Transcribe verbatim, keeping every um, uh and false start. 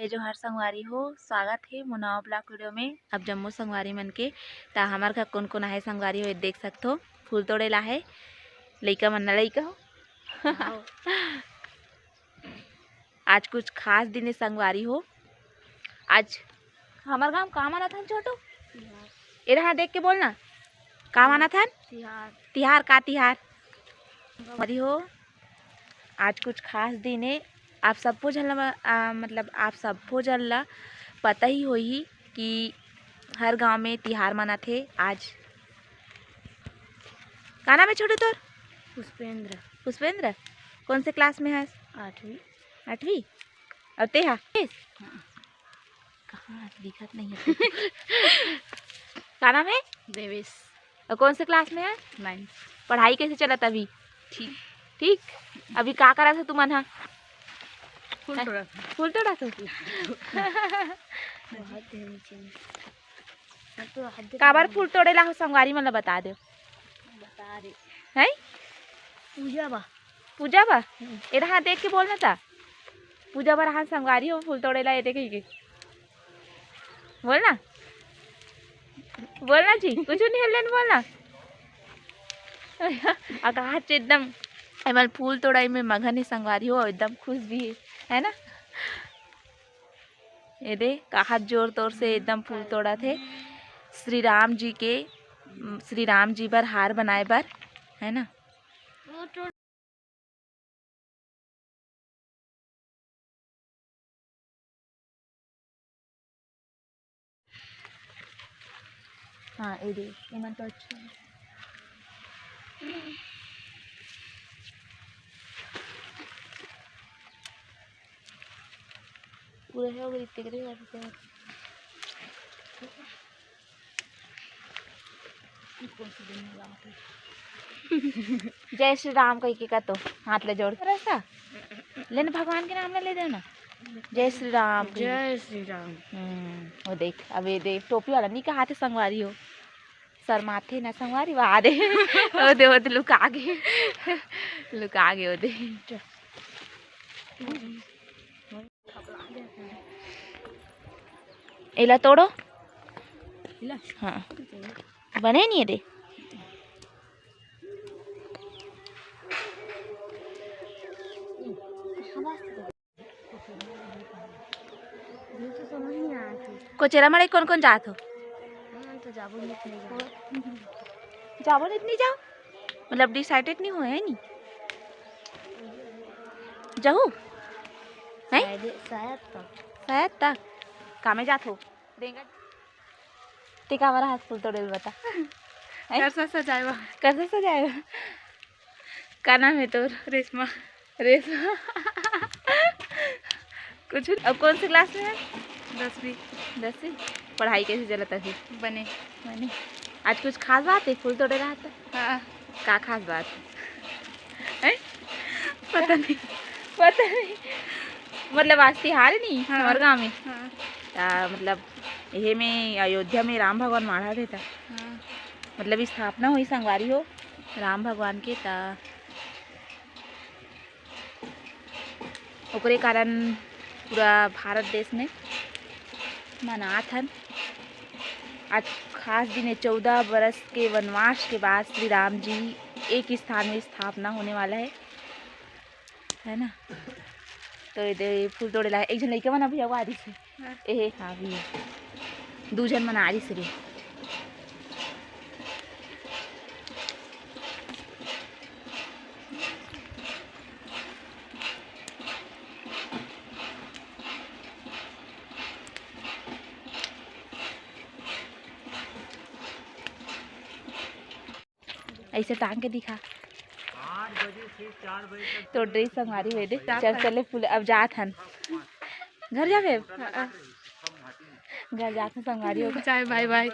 जोहार संगवारी हो, स्वागत हे मोर नवा vlog video में। अब जम्मो संगवारी मन के, त हमर घर कोन कोन आहे संगवारी हो, ये देख सकथो, फूल तोड़े ला हे लइका मन, ना लइका हो। हाँ। आज कुछ खास दिन हे संगवारी हो। आज हमर गांव का मनाथन छोटू? तिहार। ए रहा देख के बोलना, का मनाथन? तिहार। तिहार का तिहार? संगवारी हो, आज कुछ खास दिन हे। आप सबो झन ला, आ, मतलब आप सबो झन ला पता ही होही कि हर गांव में तिहार मनाथे। आज का नाम हे छोटू तोर? पुष्पेंद्र। पुष्पेंद्र, कौन से class में हस? आठवीं। आठवीं? और ते हा? हाँ। कहाँ दिखत नहीं है? का नाम हे? देवेश। और कौन से class में है? Ninth। पढ़ाई कैसे चलत अभी? ठीक। ठीक। अभी का करत हो तुमन हा? फूल तोड़त। फूल तोड़त हो? बहुत ढेर नीचे में। अब तो हद काबर फूल तोड़े ला हो संगवारी मन ला बता दे। बता दे। हैं? पूजा बा। पूजा बा? हम्म। ए रहा देख के बोलना ता। पूजा बर हाथ संगवारी हो फूल तोड़े ला, ये देखे के। बोलना, बोलना जी, कुछ नहीं हल्ले बोलना। अकाच एकदम एमन फूल तोड़ाई में मगन हे संगवारी हो, एकदम खुश भी हे, है ना? ये दे, काहत जोर तोर से एकदम फूल तोड़त हे श्री राम जी के, श्री राम जी बर हार बनाए बर, है ना? हाँ, ये दे, एमन तो अच्छा है। पूरा है, वो इतने करे, जय श्री राम कहि के कतो, हाथ ले जोड़ के रस्ता लेन, भगवान के नाम ला ले देना। जय श्री राम कहि के। जय श्री राम। हम्म, वो देख, अब ये देख, टोपी वाला नहीं कहा थे संगवारी हो, शर्माथे ना संगवारी, वो आ दे। वो दे, वो दे, लुका गे, लुका गे, वो दे। एला तोड़ो। एला? हाँ। बने नहीं हे दे। कोचेला मड़ई कोन कोन जात हो? हम तो जाबो नहीं, नहीं जाबो। जाबो नहीं, नहीं जाओ? मतलब decided नहीं होय हे नी? जाहू? हैं? शायद, शायद तक। शायद तक। कामे जात हो? रेंगत। ते काबर हाथ फूल तोड़े ल बता। हैं? करसा सजाए बर। करसा सजाए बर। का नाम हे तोर? रेशमा। रेशमा। कुछ, अब कौन से class में है? दसवीं। दसवीं। पढ़ाई कैसे चलत अभी? बने। बने। आज कुछ खास बात है? फूल तोड़े रहा था? हाँ। का खास बात है? हैं? पता नहीं। पता नहीं। मतलब आज तिहार है नहीं हाँ। हमारे गाँव में। हाँ। ता मतलब यही में अयोध्या में राम भगवान माढ़ा थे ता। हाँ। मतलब स्थापना हुई संगवारी हो राम भगवान के ता ओकरे कारण पूरा भारत देश में मनात हन। आज खास दिन है, चौदह बरस के वनवास के बाद श्री राम जी एक स्थान में स्थापना होने वाला है, है ना? तो ये दे फूल तोड़े ला एक झन लइका मन अभी अगवा दिस हे। हाँ। एहे, हाँ, भी है। दू झन मन आ रहिस रे। ऐसे टांग के दिखा। आठ बजे से चार बजे तक तो dress संगवारी हुए दे। चल, चले फूल, अब जात हन। घर जाबे? घर जात हन संगवारी हो। चाहे bye bye।